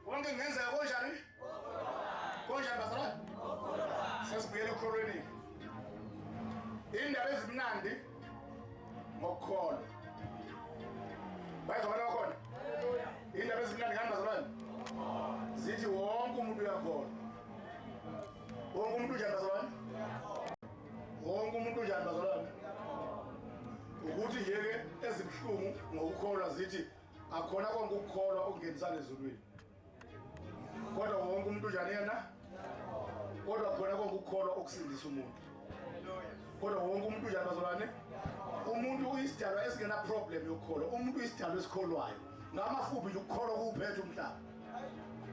Konke kungenzeka konjani? Konjani bazalwane? Sesibuyele ekukholweni. Indaba ezimnandi ngokukholwa. Bayizwa abantu bakhona? Indaba ezimnandi ngani bazalwane? Zithi wonke umuntu uyakholwa. Wonke umuntu unjani bazalwane? Wonke umuntu unjani bazalwane? Ukuthi nje-ke ezibuhlungu ngokukholwa zithi akhona konke ukukholwa okungenisana ezulwini kodwa wonke umuntu unjani yena kodwa khona konke ukukholwa okusindisa umuntu kodwa wonke umuntu unjani bazalwane umuntu uyisidalwa esingena problem yokukholwa umuntu uyisidalwa esikholwayo ngamafuphi nje ukukholwa kuwuphethe umhlaba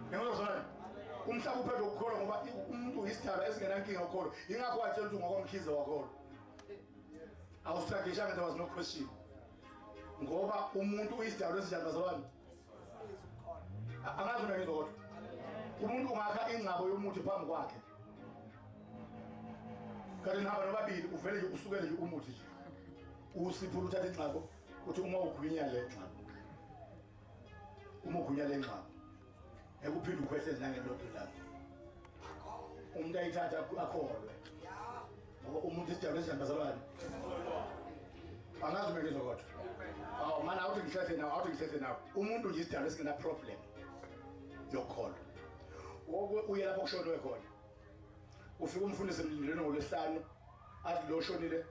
ngiyazwana umhlaba uphethe ukukholwa ngoba umuntu uyisidalwa esingenankinga ukukholwa yingakho watshela ukuthi ngokwamkhize wakholwa awustragishanga there was no question ngoba umuntu uyisidalwa esinjani bazalwane angazi mina ngizwa kodwa umuntu ungakha ingcabo yomuthi phambi kwakhe kanti nihamba nobabili uvele nje usukele nje umuthi nje usiphula uthatha ingcabo uthi uma ugwinya le ngcabo uma ugwinya le ngcabo ekuphinde ukhwehlele nangelodo lakho umuntu ayithatha akholwe ngoba umuntu isidalwa esinjani bazalwane angazi uma ngizwa kodwa awu mana awuthi ngihlehle nawe awuthi ngihlehle nawe umuntu nje isidalwa esingena problem yokukholwa uye lapho kushonwe khona ufika umfundisi emlindelweni ngolwesihlanu athi lo shonile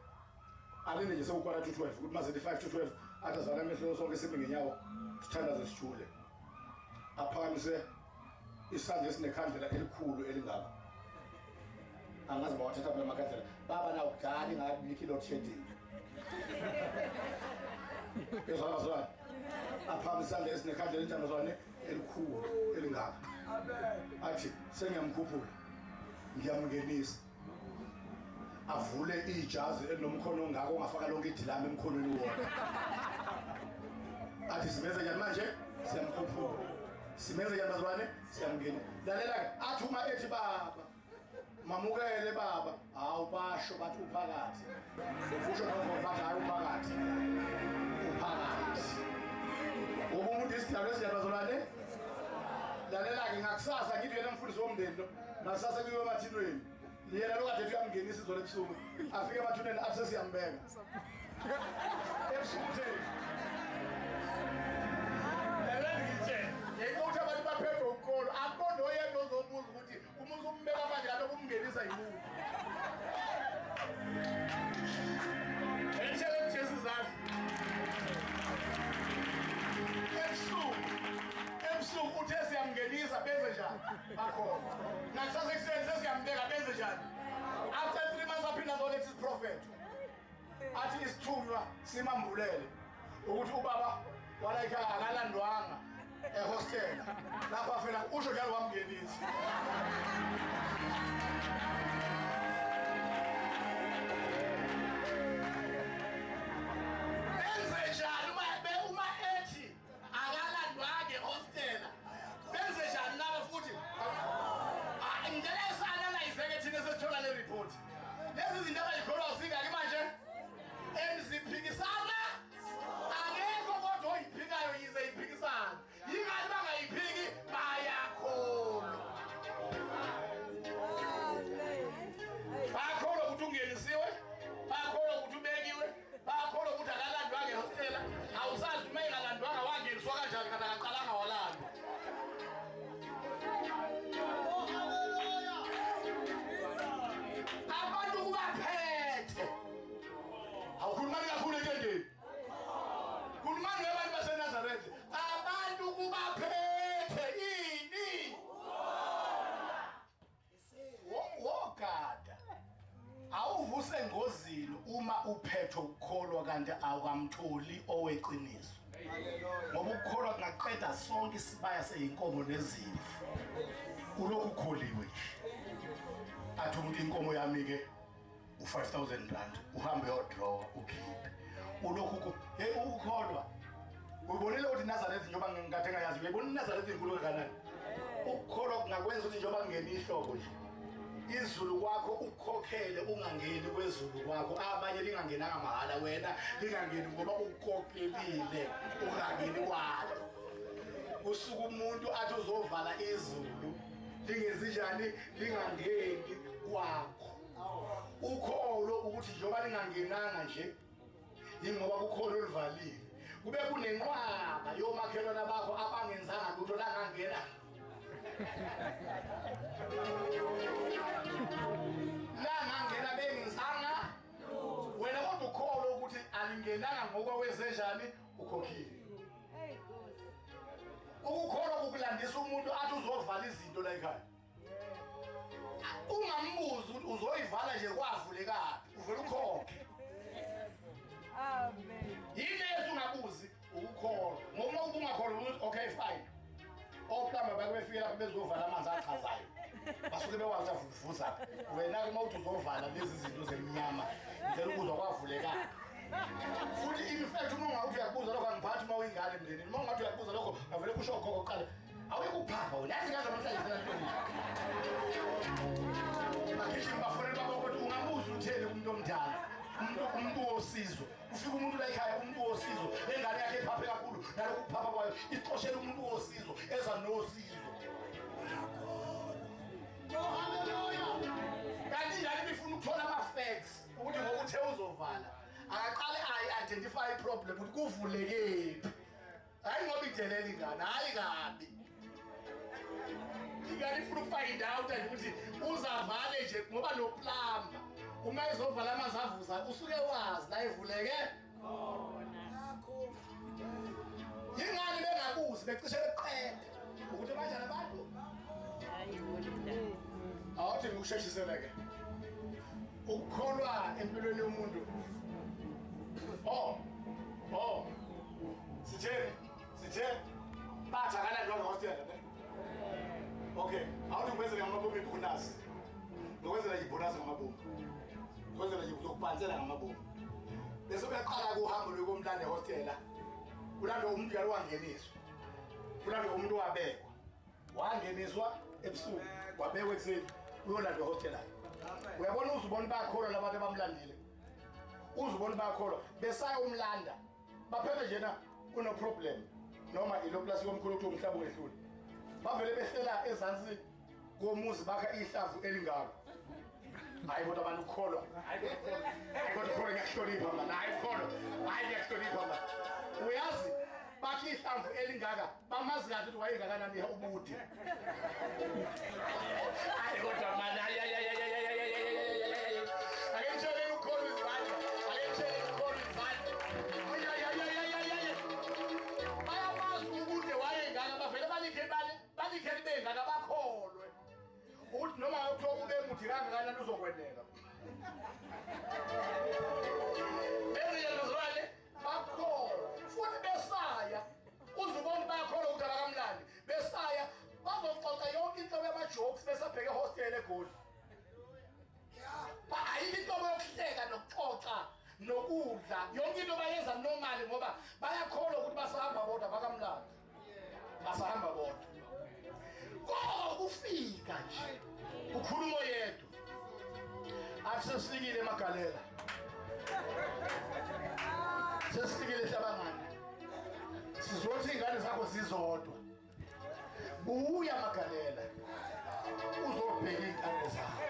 alinde nje sekukwara to 12 ukuthi mazithi 5 to 12 athi azala amehlo sonke sime ngenyawo sithandaze sijule aphakamise isandla esinekhandlela elikhulu elingaka angazi bawathatha phela amakhandlela baba nawo kudala ingabikho i-load shedding ezwana bazalwane aphakamise isandla esinekhandlela elinjani bazalwane elikhulu elingaka athi sengiyamkhuphula ngiyamngenisa avule ijazi elinomkhono ongaka ongafaka lonke idilami emkhonweni wona athi simenze njani manje siyamkhuphula simenze njani bazalwane siyamngena lalela-ke athi uma ethi baba mamukele baba hawu basho bathi uphakathi usho nokho bathi hayi uphakathi uphakathi ngoba umuntu isidalwa esinjani bazalwane lalela-ke ngakusasa ngithi yena mfundisi womndeni lo ngakusasa kuyiwe emathinweni yena lo kade uyamngenisa izolo ebusuku afike emathuneni athi sesiyambeka ebusuku utheni lalela ngitshele yayikuthi abantu baphethwe ukukholwa akukho noyedwa ozobuza ukuthi uma usumbeka manje kade kumngenisa yimuphi Entshele Jesu izandla ebusuku ebusuku uthe siyamngenisa benze njani bakhona nakusasa ekuseni sesiyambeka benze njani after 3 months aphinda azoletha isiprofetho athi isithunywa simambulele ukuthi ubaba wala ekhaya akalandwanga ehostela lapho afela usho njalo wamngenisa enze njani uma ethi akalandwanga ehostela benze njani laba futhi ah, ngicela esi-analyze-ke thina esithola le report lezi zinto abayikholwa zingaki manje and ziphikisana akekho kodwa oyiphikayo yize iphikisana yingani bangayiphiki bayakholwa bayakholwa ukuthi ungenisiwe bayakholwa ukuthi ubekiwe Bakholwa ukuthi akalandwanga ehostela. Awusazi uma engalandwanga wangeniswa kanjani kanti akaqalanga walandwa. Abantu kubaphethe. Awukhulumani kakhulu etendeni. Khulumani nabantu baseNazaretha. Abantu kubaphethe ini? Wogada. Awuvuse engozini uma uphethwe ukukholwa kanti awukamtholi oweqiniso. Ngoba ukukholwa kungaqeda sonke isibaya seyinkomo nezimvu. Ulokhu ukholiwe nje. Athi umuntu inkomo yami ke u-5000 rand uhambe uyodrawa ukhiphe ulokhu hey ukukholwa uyibonile ukuthi iNazaretha njengoba ngikade ngayazi uyibona iNazaretha inkulu kangakanani ukukholwa kungakwenza ukuthi njengoba kungena ihlobo nje izulu kwakho ukukhokhele ungangeni kwezulu kwakho abanye lingangenanga mahhala wena lingangeni ngoba ukukhokelile ungangeni kwalo. Usuku umuntu athi uzovala izulu lingezinjani lingangeni kwakho. Ukholo ukuthi njengoba lingangenanga nje yingoba kukhona oluvalile. Kube kunenqwaba yomakhelwane bakho abangenzanga lutho langangena. Langangena bengenzanga wena kodwa ukholo ukuthi alingenanga ngoba wenzenjani ukhokhile. Ukukholwa kukulandisa umuntu athi uzovala izinto la ekhaya. Ungambuzi ukuthi uzoyivala nje kwavulekaphi, uvele ukhokhe. Amen. Yini ethi ungabuzi ukukholwa. Ngoba uma ubungakholwa ukuthi okay fine. Oplamba bake befike lapho bezovala amanzi achazayo. Basuke bewazi avuvuza. Wena uma uthi uzovala lezi zinto zemnyama, ngicela ukuzwa kwavulekaphi. Futhi in fact uma ungathi uyakubuza lokho angiphathi uma uyingane emndenini. Uma ungathi uyakubuza lokho ngavele kusho ugogo kuqala. Awuyikuphapha wena. Yazi ngaze namhlanje sena ntoni. Bagijima bafonela baba ukuthi ungabuza utheni kumuntu omdala. Umuntu wosizo. Ufika umuntu la ekhaya umuntu wosizo. Lengane yakhe ephaphe kakhulu nalokhu kuphapha kwayo ixoshela umuntu wosizo eza nosizo. Oh hallelujah. Kanti njalo ibifuna ukuthola ama-facts ukuthi ngokuthe uzovala akaqale ayi-identify i-problem ukuthi kuvulekephi. Hayi ngoba idelela ingane, hayi kabi. Ingane ifuna ukufind out nje ukuthi uzavale nje ngoba lo plumber uma ezovala amanzi avuza usuke wazi la evuleke Khona. Yingani bengabuzi becishe beqede ukuthi kanjani abantu. Hayi wona. Awuthi ngikusheshisele ke. Ukukholwa empilweni yomuntu. Oh. Oh. Sithe sithe bathi akalandwa ngehostela ne. Okay, awuthi ngikwenzele ngamabomu ibonus. Ngikwenzela ibonus ngamabomu. Ngikwenzela nje uzokubhansela ngamabomu. Bese uyaqala kuhambo lokomlanda ehostela. Ulanda umuntu yalo wangeniswa. Ulanda umuntu wabekwa. Wangeniswa ebusuku, wabekwa ekuseni uyolandwa ehostela. Uyabona uzubona bayakholwa labantu abamlandile. Uzubona bayakholwa besaya umlanda. Baphethe njena kuno problem noma ilo plastic omkhulu kuthiwa umhlaba ungehlule. Bavele behlela ezansi komuzi bakha ihlavu elingaka. Hayi kodwa abantu ukukholwa. Hayi kodwa ukukholwa ngiyakuhlonipha mna. Hayi ukukholwa. Hayi ngiyakuhlonipha mna. Uyazi bakha ihlamvu elingaka bamazi kahle ukuthi wayengakanani ubude. Hayi kodwa mani hayi hayi hayi hayi hayi hayi hayi hayi hayi. Ake ngitsheleni ukukholwa izandla. Ake ngitsheleni ukukholwa izandla. Hayi hayi hayi hayi hayi hayi. Bayamazi ubude wayengaka bavele balikhe balikhe libe ngaka bakholwe. Ukuthi noma kuthiwa ube muthi kangakanani uzokweneka. Ezinye zizwane bakholwa futhi besaya uzubona bayakholwa ukuthi abakamlandi besaya bazoxoxa yonke inhlobo yama-jokes besabheke ehostela eGoli. Ayikho inhlobo yokuhleka nokuxoxa nokudla yonke into bayenza normal ngoba bayakholwa ukuthi basahamba bodwa bakamlandi basahamba bodwa. Kodwa kufika nje ukhuluma yedwa athi sesifikile eMagalela, sesifikile eHlabangane, sizothi iy'ngane zakho zizodwa. Buya Magalela uzobheka iy'ngane zakho.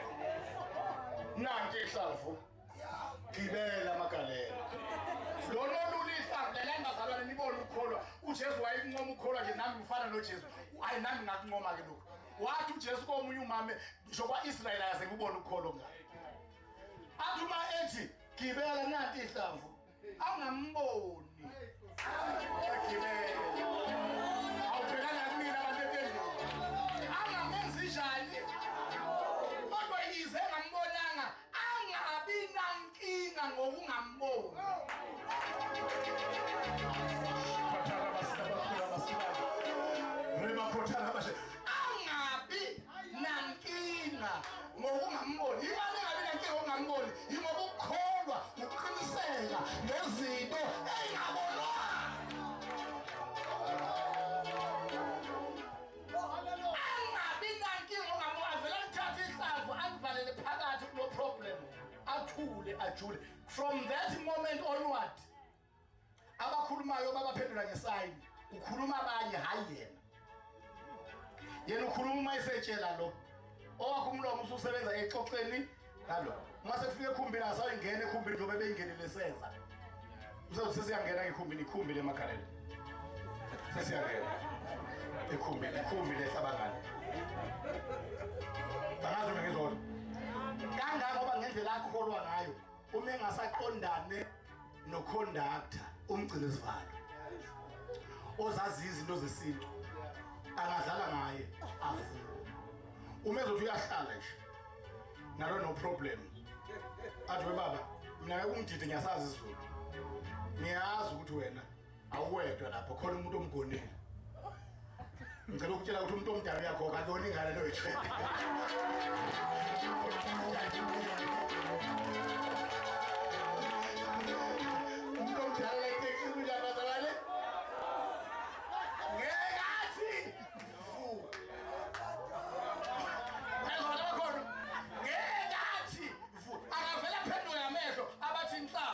Nanti ihlamvu, gibela Magalela. Lona olula ihlamvu lalani bazalwane nibone ukukholwa. uJesu wayekuncoma ukukholwa nje nami ngifana noJesu. Hayi nami ngakuncoma ke lokhu. Wathi uJesu komunye umame ngisho kwa-Israyeli akaze ngibone ukukholwa ngayo. Athi uma ethi gibela nanti ihlamvu angamboni. Agibele. Awubhekanga kumina abantu etendeni. Angamenzi njani? Kodwa yize engambonanga angabi nankinga ngokungamboni. Angabi nankinga ngokungamboni. Imali engabi nankinga ngokungamboni yingoba ukukholwa ukuqiniseka ngezinto ey'ngabonwanga. Angabi nankinga ngokungamboni, avele alithathe ihlamvu alivalele phakathi kulo problem, athule ajule. From that moment onward, abakhulumayo babaphendula ngesayini, ukhuluma abanye, hhayi yena. Yena ukhuluma uma esetshela lo owakho umlomo ususebenza exoxeni nalo. Uma sekufika ekhumbini asayingena ekhumbini njengoba beyingenile seza. Usezothi sesiyangena ekhumbini, ikhumbi lemagalelo. Sesiyangena ekhumbini, ikhumbi lehlabangane. Angazi uma ngizona. Kangangoba ngendlela akholwa ngayo uma engasaqondane noconductor umgcini sivalo ozazi izinto zesintu angadlala ngaye avuke. Uma ezothi uyahlala nje nalo no problem, athi we baba, mina ngeke ungidide, ngiyasazi isiZulu, ngiyazi ukuthi wena awuwedwa lapho, khona umuntu omgonile. Ngicela ukutshela ukuthi umuntu omdala uyakhokha, akuyona ingane leyo ithwele. Umuntu omdala la etekisini unjani bazalwane? Ngeke athi vu. Uyezwa bakhona? Ngeke athi vu. Akavele aphenduke ngamehlo abathi nhla.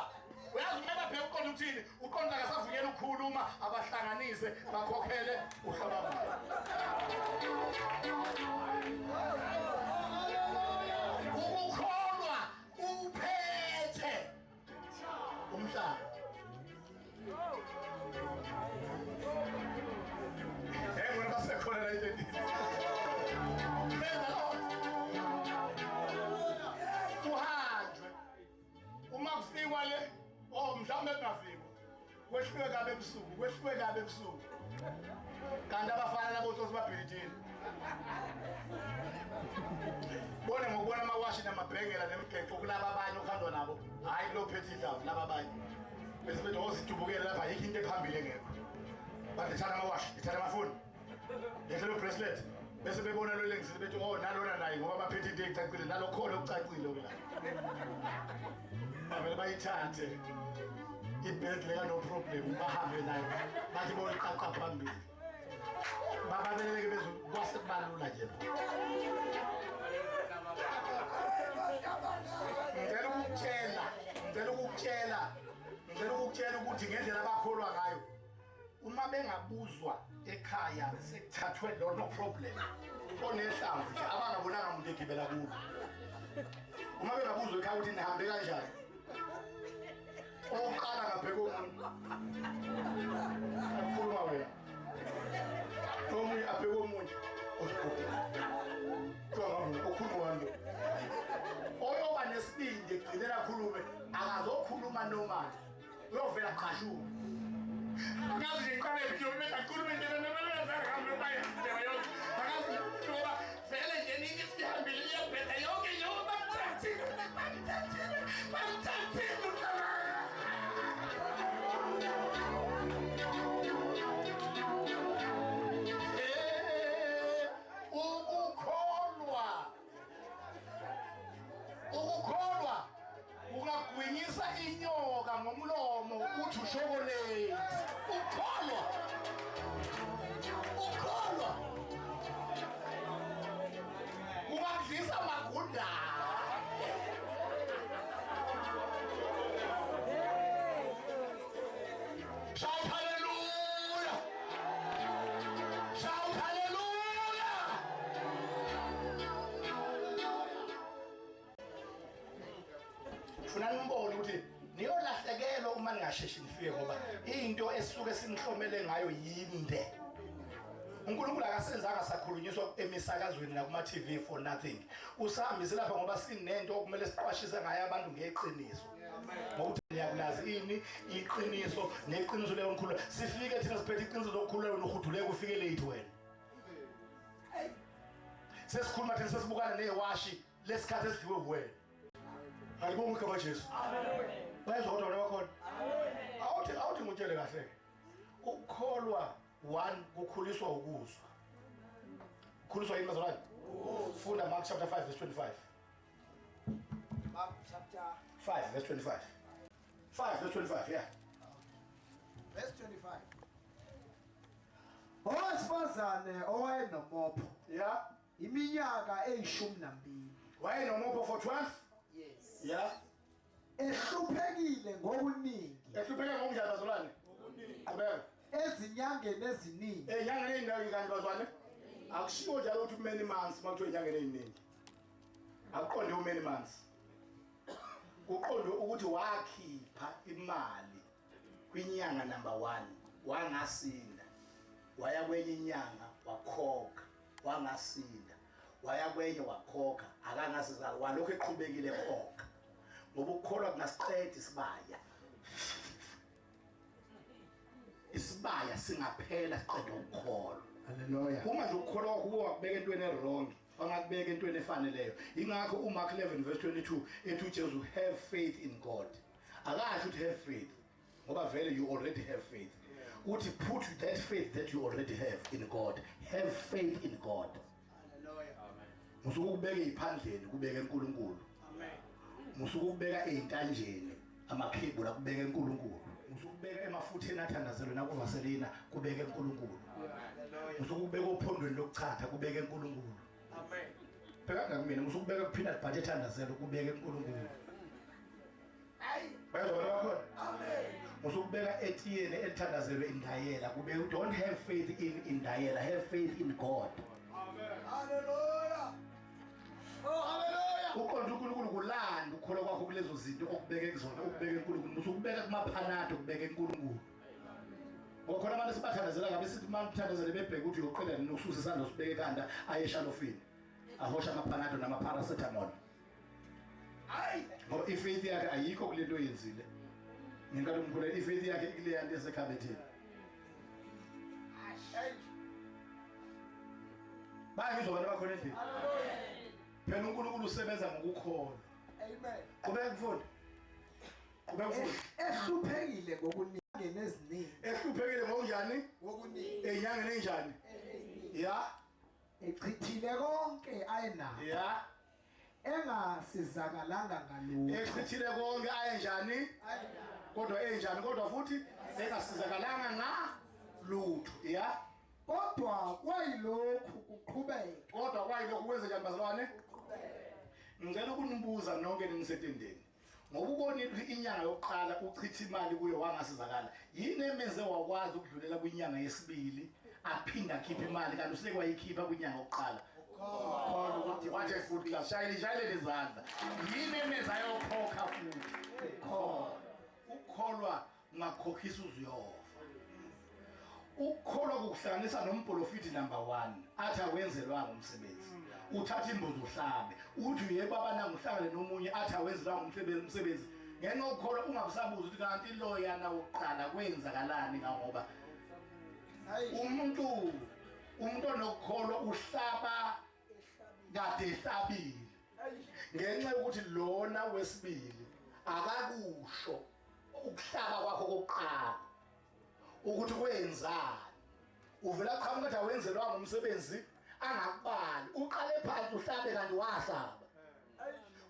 Uyazi uma babheka uqonda ukuthini? Uqonda akasavunyelwa ukukhuluma, abahlanganise bakhokhele uhlabangane. Ukukholwa kuphethe umhlaba. Hey, wena basekhona la etendini. Praise the Lord. Kuhanjwe. Uma kufikwa le, oh mhlawumbe kungafikwa. Kwehluke kabi ebusuku, kwehluke kabi ebusuku. Kanti abafana labo tsotsi babhilitile. Bone ngokubona amawashi namabhengela nemigexo kulaba abanye okuhandwa nabo. Hayi lo phethe idlavu laba abanye. Bese bethi ozidubukele lapha, ayikho into ephambili engekho. Bathi thatha amawashi, thatha amafoni. Lehle lo bracelet. Bese bebona lo lengisile bethi oh nalona naye ngoba baphethe into ecacile nalokhona okucacile okula. Bavele bayithathe ibelt leka no problem bahambe nayo bathi bona iqaqa phambili. Bababeleke bezu kwase kubalula nje. Ngicela ukukutshela, ngicela ukukutshela, ngicela ukukutshela ukuthi ngendlela abakholwa ngayo uma bengabuzwa ekhaya sekuthathwe lo no problem onehlamvu nje abangabonanga umuntu egibela kulo. Uma bengabuzwa ekhaya ukuthi nihambe kanjani, owokuqala ngabheka omunye akhuluma wena, omunye abheke omunye okhuluma wami lo oyoba nesibindi egcinela akhulume, akazokhuluma normal, uyovela qhashuka. Akazi nje ngiqale nje bese akhulume nje akazi ngoba vele nje nini sihambile iyabheda yonke yonke, bamthathile, bamthathile, bamthathile umhlaba. Ukukholwa, ukukholwa ungagwinyisa inyoka ngomlomo uthi ushokolate. Ukukholwa, ukukholwa ungakudlisa amagundane. Shout hallelujah! Shout hallelujah! Funa nimbone ukuthi niyolahlekelwa uma ningasheshi nifike, ngoba into esuke sinihlomele ngayo yinde. uNkulunkulu akasenzanga sakhulunyiswa emisakazweni nakuma TV for nothing. Usihambise lapha ngoba sinento okumele siqwashise ngayo abantu ngeqiniso. Ngokuthi niyakulazi ini iqiniso, neqiniso leyo ngikhuluma. Sifike thina siphethe iqiniso lokukhulula, wena uhuduleke ufike late wena. Sesikhuluma thina sesibukana newashi lesikhathi esidliwe wena. Alibonge igama Jesu. Bayezwa kodwa abantu bakhona. Awuthi ngutshele kahle. Ukukholwa one kukhuliswa ukuzwa. Kukhuliswa yini bazalwane? Funda Mark chapter 5 verse 25. Mark chapter 5 verse 25. 5 verse 25, yeah. Verse 25. Owesifazane owayenomopho iminyaka eyishumi nambili. Wayenomopho for 12? Yes. Yeah. Ehluphekile ngokuningi. Ehlupheke ngokunjani bazalwane? Qhubeka. Ezinyangeni eziningi. Enyangeni eyindawo kanti bazalwane? Akushiwo njalo ukuthi many months makuthiwa enyangeni eziningi. Akuqonde u-many months. Kuqonde ukuthi wakhipha imali kwinyanga number 1 wangasinda. Waya kwenye inyanga wakhokha wangasinda. Waya kwenye wakhokha akangasizakala walokho eqhubekile khokha. Ngoba ukukholwa kungasiqeda isibaya. Isibaya singaphela siqeda ukukholwa. Hallelujah. Uma nje ukukholwa kwakho wakubeka entweni e-wrong, wangakubeka entweni efaneleyo. Ingakho uMark 11 verse 22 ethi uJesu have faith in God. Akasho ukuthi have faith ngoba vele you already have faith. Uthi put that faith that you already have in God. Have faith in God. Hallelujah. Musuke ukubeka eziphandleni kubeke uNkulunkulu. Amen. Musuke ukubeka ezintanjeni amakhebula kubeke uNkulunkulu. Musuke ukubeka emafutheni athandazelwe nakuvaselina kubeke uNkulunkulu. Hallelujah. Musuke ukubeka ophondweni lokuchatha kubeke uNkulunkulu. Amen. Bheka ngakumina musuke ukubeka ku-peanut butter ethandazelwe kubeke uNkulunkulu. Hey. Bayazwa bakhona? Amen. Musuke ukubeka etiyeni elithandazelwe indayela kube don't have faith in indayela, have faith in God. Hallelujah. Oh, hallelujah. Uqonda uNkulunkulu kulanda ukukholwa kwakho kulezo zinto okubeke kuzona ukubeke uNkulunkulu. Musuke ukubeka kumaphanado kubeke uNkulunkulu. Ngoba khona abantu sibathandazela ngabe sithi uma uthandazele bebheke ukuthi uyoqeda nini ususa isandla usibeke ekhanda aye eshalofini. Ahosha amaphanado nama-paracetamol. Hey. Ngoba ifaith yakhe ayikho kule nto oyenzile. Ngenkathi umkhuleka ifaith yakhe ikuleya nto esekhabetheni. Hey. Bayangizwa abantu abakhona endlini. Hallelujah. Phela uNkulunkulu usebenza ngokukholwa. Amen. Qhubeka mfundi. Qhubeka mfundi. Ehluphekile ngokuningi eziningi. Ehluphekile ngokunjani? Ngokuningi. Enyangeni enjani? Ya, Echithile konke ayenakho. ya. Engasizakalanga ngalutho. Echithile konke ayenjani? Ayenakho. Kodwa enjani kodwa futhi engasizakalanga ngalutho. Ya. Kodwa kwayilokhu kuqhubeka. Kodwa kwayilokhu kwenze njani bazalwane? Ngicela ukunibuza nonke ninisetendeni. Ngoba ubonile ukuthi inyanga yokuqala uchitha imali kuyo wangasizakala. Yini emenze wakwazi ukudlulela kwinyanga yesibili aphinda akhiphe imali kanti useke wayikhipha kwinyanga yokuqala? Khona ukuthi what a food class shayile shayile lezandla. Yini emenza ayokhokha futhi? Khona. Ukukholwa ungakhokhisa uzuyofa. Ukukholwa kukuhlanganisa nomprofiti number 1 athi awenzelwanga umsebenzi. Uthatha imbuzi uhlabe uthi uye baba nangu uhlangane nomunye athi awenzelwanga umsebenzi. Ngenxa yokukholwa ungabusabuza ukuthi kanti lo yana wokuqala kwenzakalani ngoba umuntu onokukholwa uhlaba kade ehlabile. Ngenxa yokuthi lona wesibili akakusho ukuhlaba kwakho kokuqala ukuthi kwenzani. Uvela qhamuka ukuthi awenzelwanga umsebenzi angakubali, uqale phansi uhlabe kanti wahlaba.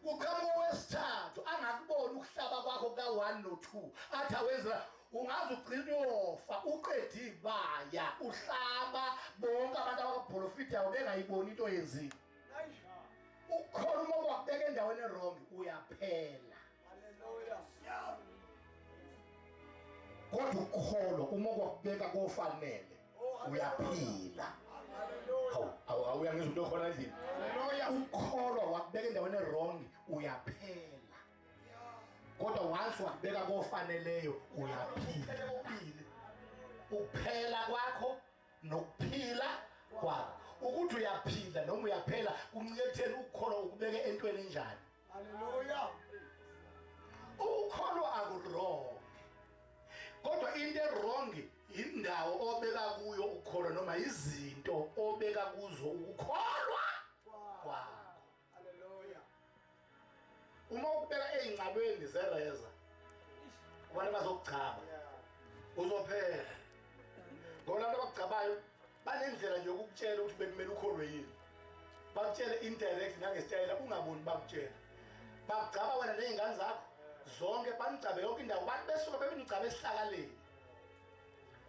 Uqhamuka wesithathu angakuboni ukuhlaba kwakho ka-1 no-2 athi awenzela. Ungaze ugcine uyofa uqede ibaya uhlaba bonke abantu abaprofitayo bengayiboni into oyenzile. Ukukholwa uma kwakubeka endaweni e-wrong uyaphela. Hallelujah. Kodwa ukukholwa uma kwakubeka kofanele uyaphila. Hawu, hawu, uyangizwa into okhona endlini? Hallelujah. Ukukholwa wakubeka endaweni e-wrong uyaphela. Kodwa once wakubeka kofaneleyo uyaphila. Ukuphela kwakho nokuphila kwakho. Ukuthi uyaphila noma uyaphela kuncike ekutheni ukukholwa ukubeke entweni enjani. Hallelujah. Ukukholwa aku-wrong. Kodwa into e-wrong indawo obeka kuyo ukukholwa noma izinto obeka kuzo ukukholwa kwakho. Hallelujah. Uma ukubeka ey'nqabeni zereza kubantu bazokuchaba uzophela. Ngoba abantu abakuchabayo banendlela nje yokukutshela ukuthi bekumele ukholwe yini. Bakutshele indirect nangesitayela ungaboni bakutshela. Bakugcaba wena ney'ngane zakho zonke banigcabe yonke indawo bathi besuka bebenigcabe esihlakaleni.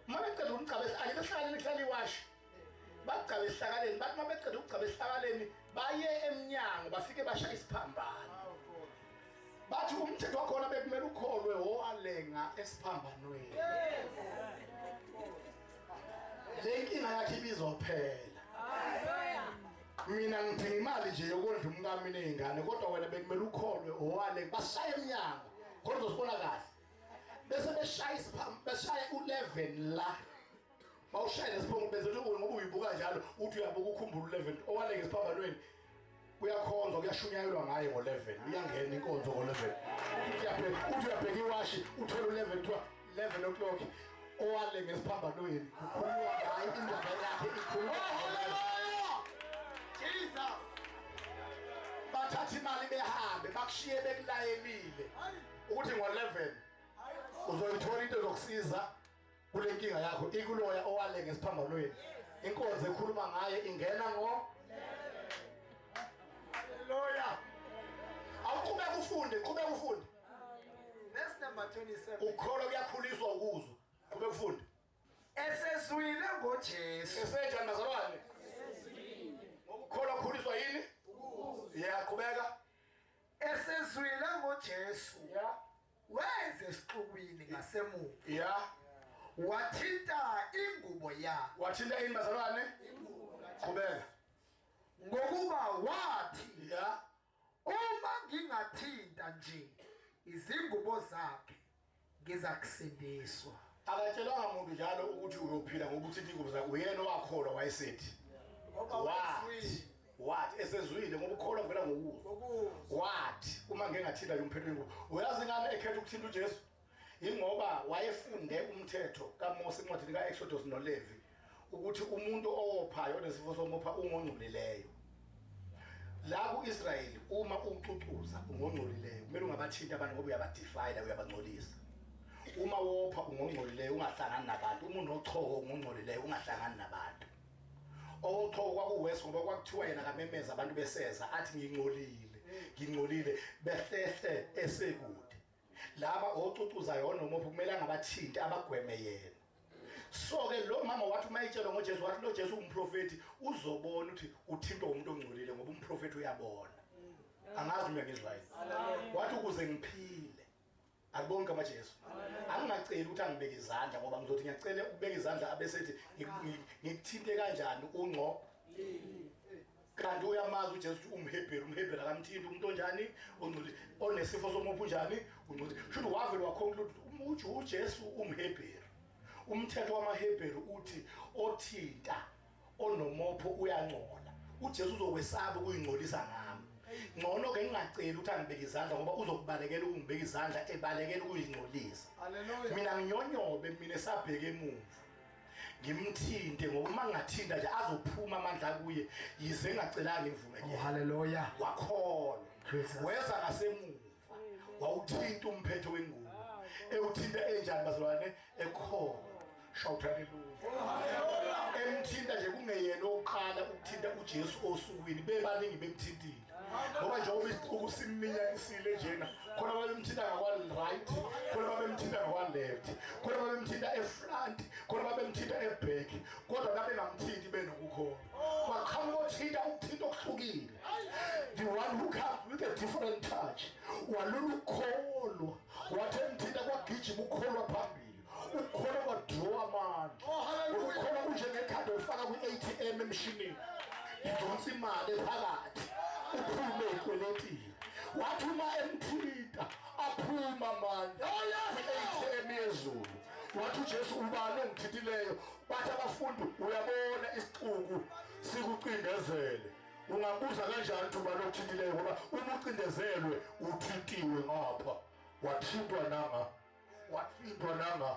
Uma beceda ukugcaba esihlakaleni kuhlala iwashi. Bagcabe esihlakaleni bathi uma beceda ukugcaba esihlakaleni baye emnyango bafike bashaya isiphambano. Bathi umthetho wakhona bekumele ukholwe owalenga esiphambanweni. Le nkinga yakhe ibizophela. lami nezingane, kodwa wena bekumele ukholwe owale bashaya emnyango khona uzosibona kahle. Bese beshaya beshaya u11 la. Bawushaya nesiphongo bese uthi ngoba uyibuka njalo uthi uyabuka ukhumbula u11 owale ngesiphambanweni. Kuyakhonzwa, kuyashunyayelwa ngaye ngo11, uyangena inkonzo ngo11. Uthi uyabheka iwashi uthola u11, kuthiwa 11 o'clock owale ngesiphambanweni kukhulunywa ngaye, indaba yakhe ikhulunywa. Hallelujah. Jesus. Bathatha imali behambe bakushiye bekulayelile ukuthi ngo11 uzoyithola into ezokusiza kule nkinga yakho ikuloya owale ngesiphambanweni. Inkonzo ekhuluma ngaye ingena ngo Hallelujah. Awuqhubeka ufunde, qhubeka ufunde. Verse number 27. Ukukholwa kuyakhuliswa ukuzwa. Qhubeka ufunde. Esezwile ngoJesu. Esenjani bazalwane? Ngokukholwa kukhuliswa yini? Yeah, qhubeka. Esezwile ngoJesu. Weze esixukwini ngasemuva. Wathinta ingubo yakhe. Wathinta ini bazalwane? Qhubeka. Ngokuba wathi, uma ngingathinta nje izingubo zakhe ngizakusindiswa. Akatshelwanga muntu njalo ukuthi uyophila ngoba uthinta ingubo zakhe. Uyena owakholwa wayesethi. Wathi, wathi esezwile, ngoba ukholwa kuvela ngokuzwa. Wathi uma ngingathinta nje umphetho wengubo. Uyazi ngani ekhetha ukuthinta uJesu? Ingoba wayefunde umthetho kaMose encwadini kaExodus noLevi ukuthi umuntu owophayo onesifo somopha ungongcolileyo. La ku-Israyeli uma ucucuza ungongcolileyo, kumele ungabathinti abantu ngoba uyabadefile, uyabangcolisa. Uma wopha ungongcolileyo, ungahlangani nabantu. Uma unochoko ungongcolileyo, ungahlangani nabantu. Owochoko kwakuwesi ngoba kwakuthiwa yena kamemeza abantu beseza athi ngingcolile, ngingcolile, behlehle esekude. Laba ocucuzayo onomopho kumele angabathinti, abagweme yena. So ke lo mama wathi uma etshelwa ngoJesu, wathi lo Jesu umprofeti, uzobona ukuthi uthintwa umuntu ongcolile ngoba umprofeti uyabona. Angazi mina ngizwa yini. Wathi ukuze ngiphile. Akubonke amaJesu. Angingaceli ukuthi angibeke izandla ngoba ngizothi ngiyacela ukubeka izandla abesethi ngikuthinte kanjani ungco. Kanti uyamazi uJesu ukuthi umHebheru, umHebheru akamthinti umuntu onjani, ongcolile, onesifo somopho unjani, ungcolile. Shuthi wavele waconclude ukuthi uJesu umHebheru. Umthetho wamaHebheru uthi othinta onomopho uyangcola. uJesu uzokwesaba ukuyingcolisa ngami. Ngcono ke ngingaceli ukuthi angibeke izandla ngoba uzokubalekela ukungibeka izandla, ebalekela ukuyingcolisa. Hallelujah. Mina nginyonyobe mina sabheke emuva. Ngimthinte ngoba uma ngingathinta nje azophuma amandla kuye yize ngingacelanga imvume Oh kuyena. hallelujah. Wakholwa. Jesus. Weza ngasemuva. Wawuthinta umphetho wengubo. Ewuthinta enjani bazalwane? Ekholwa. Shout hallelujah. Emthinta nje kungeyena oqala ukuthinta uJesu osukwini, bebaningi bemthintile. Ngoba njengoba isixuku siminyanisile njena, khona babemthinta ngakwa right, khona babemthinta ngakwa left, khona babemthinta efront, khona babemthinta eback, kodwa babengamthinti benokukholwa. Kwaqhamuka othinta ukuthinta okuhlukile. The one who comes with a different touch. Walula ukukholwa, wathi emthinta kwagijima ukukholwa phambili. Ukukholwa kwadraw amandla. Oh hallelujah. Ukukholwa kunjengekhadi olifaka kwi-ATM emshinini, idonsa imali ephakathi uphume ekweletini. Wathi uma emthinta aphuma amandla kwi-ATM yezulu. Wathi uJesu, ubani ongithintileyo? Bathi abafundi, uyabona isixuku sikucindezele, ungabuza kanjani ukuthi ubani okuthintileyo? Ngoba uma ucindezelwe uthintiwe ngapha, wathintwa nanga, wathintwa nanga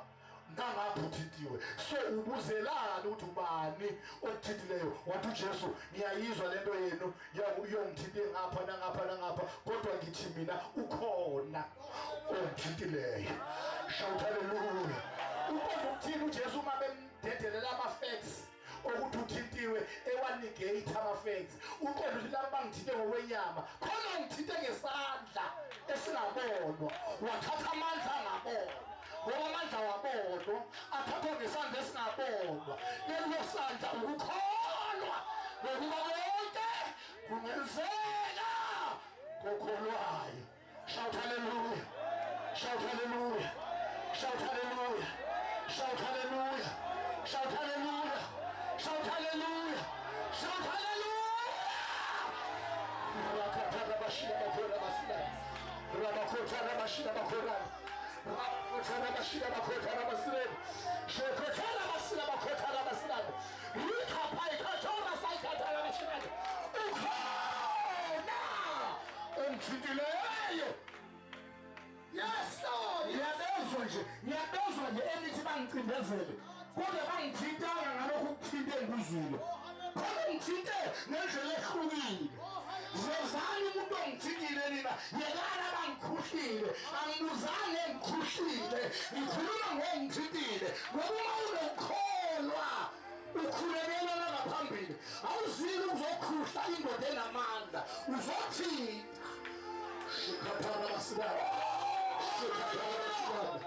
nangapha uthintiwe, so ubuzelani ukuthi ubani okuthintileyo? Wathi uJesu, ngiyayizwa lento yenu yongithinte ngapha nangapha nangapha, kodwa ngithi mina ukhona ongithintileyo. Shout hallelujah. Uqonda ukuthini uJesu uma bemdedelela ama-facts okuthi uthintiwe, ewanegate ama-facts? Uqonda ukuthi laba bangithinte ngokwenyama, khona ngithinte ngesandla esingabonwa, wathatha amandla angabonwa, ngoba amandla wabonwa athathwa ngesandla esingabonwa. Lelo sandla ukukholwa, ngokuba konke kungenzeka kokholwayo. Shout hallelujah. Shout hallelujah. Shout hallelujah. Shout hallelujah. Shout hallelujah. Shout hallelujah. Shout hallelujah. Shekhothana bashila bakhothana basirebe. Shekhothana basila bakhothana basirebe. Rikhaphayikhathora sayikhathana bashilane. Ukhona ongithintileyo. Yes, Lord. Ngiyabezwa nje, ngiyabezwa nje enithi bangicindezele. Kodwa bangithintanga ngalokhu ukuthinte engikuzwile. Kodwa ngithinte ngendlela ehlukile. Zozani umuntu ongithintile nina, yekani abangikhuhlile. Angibuzange ngikhuhlile, ngikhuluma ngongithintile. Ngoba uma unokukholwa ukhulekela langaphambili, awuzile ukuzokhuhla indoda enamandla, uzothinta. Shikhathana basilana. Shikhathana basilana.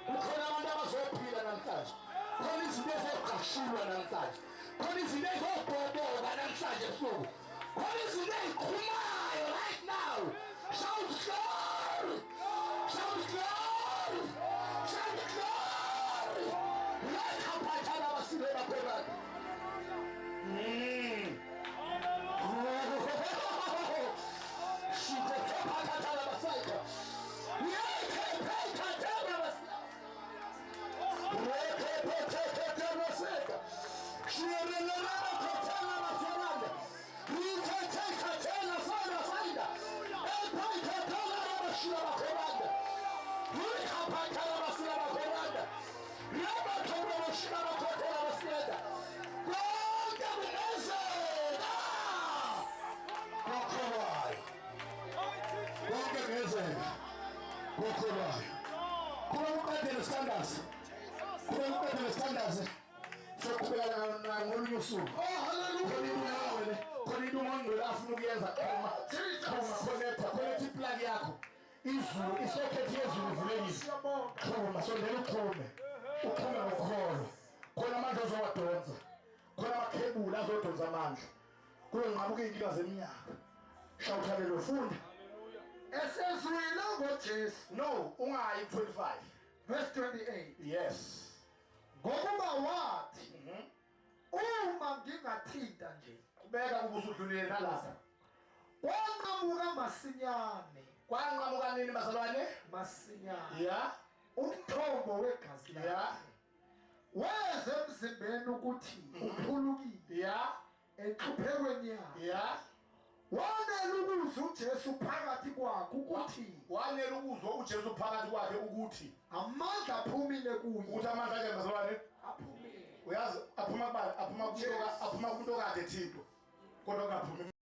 Kukhona abantu abazophila namhlanje. Khona izinto ezogqashulwa namhlanje. Khona izinto ezobhoboka namhlanje ebusuku. Khona izinto eziqhumayo right now. Shout glory! Shout glory! Shout glory! Lekhaphethana basile bakhona. Konke kungenzeka kokholwayo, konke kungenzeka kokholwayo. Kuba kuqedele sithandaze, kuba kuqedele sithandaze, soqhubeka ngolunye usuku. Oh, hallelujah. Khona into yawe, khona into uMongcwele afuna ukuyenza. Xhuma, xhuma, connecta, connecta iplug yakho, izulu, isocket yezulu ivulekile. Siyabonga. Xhuma, sondela, uxhume, uxhume ngokholo. Khona amandla ozowadonsa, khona amakhebula azodonsa amandla, kuyonqamuka iy'nkinga zeminyaka. Shout hallelujah. Funda. Esezwile ngoJesu. No, ungayi 25. Verse 28. Yes. Ngokuba wathi, uma ngingathinta nje, Kubeka ubusudlulile nalapha. Kwanqamuka masinyane. Kwanqamuka nini, bazalwane? Masinyane. Umthombo wegazi lakhe. Weze emzimbeni ukuthi uphulukile enhluphekweni yakhe. Wanela ukuzwa uJesu phakathi kwakhe ukuthi Wanela ukuzwa uJesu phakathi kwakhe ukuthi amandla aphumile kuye. Ukuthi amandla akhe, bazalwane, Aphumile. Uyazi aphuma kubani? Aphuma kumuntu, aphuma kumuntu okade ethintwa kodwa kungaphumi.